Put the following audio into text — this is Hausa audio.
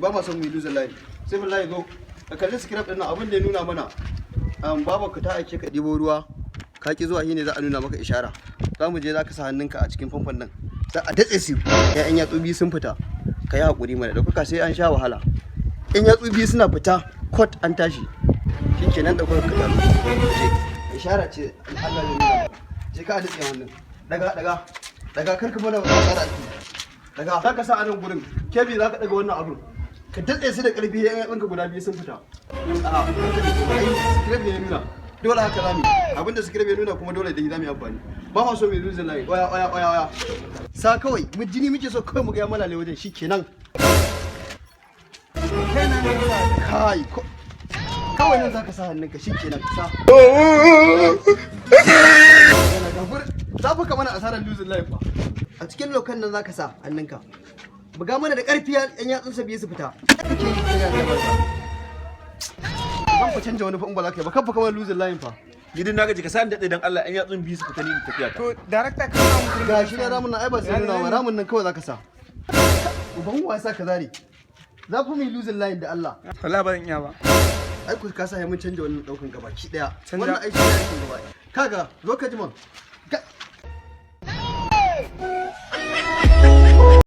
Ba ma son mu yi losing line. Sai billahi zo ka kalli script din nan, abin da ya nuna mana, babu ka ta aike ka ɗibo ruwa, ka ki zuwa, shine za a nuna maka ishara. Za mu je, za ka sa hannunka a cikin famfon nan, za a datse su. Ya'yan yatsu biyu sun fita, ka yi haƙuri mana da kuka sai an sha wahala. In yatsu biyu suna fita kot an tashi, shikenan. Ɗaukar ka taru, je. Ishara ce Allah ya nuna. Je ka datse hannun. Daga, daga, daga, kar ka mana asara ake. Daga, za ka sa a nan gurin kebi, za ka daga wannan abun, ka datse su da ƙarfi. Yan yatsunka guda biyu sun fita, a ai script ne ya nuna dole haka zamu. Abinda script ya nuna kuma dole da zamu yi amfani. Ba ma so mu lose line. Oya, oya, oya, oya, sa kawai mu jini muke so kawai mu ga malale wajen, shikenan. Kai, kawai nan zaka sa hannunka, shikenan, sa. Yana gafur, za fa ka mana asarar losing life fa. A cikin lokan nan zaka sa hannunka, buga mana da ƙarfi, yan yatsun sa biyu su fita. Kake yi kana da barka. Zan fa canja wani fa in ba za ka yi ba. Kan fa kamar losing line fa. Ni din na gaji, ka sa ni daɗe dan Allah, ɗan yatsun biyu su fita, ni in tafiya ta. To director, ka nuna mu gurin. Ga shi na ramin nan, ai ba sai nuna ba, ramin nan kawai zaka sa. Uban wasa ka zare, za fi mu yi losing line da Allah. Wallahi ba zan iya ba. Ai ku ka sa mun canja wannan daukan gabaki daya. Canja. Wannan aiki ne, aikin gaba. Kaga, zo ka ji man.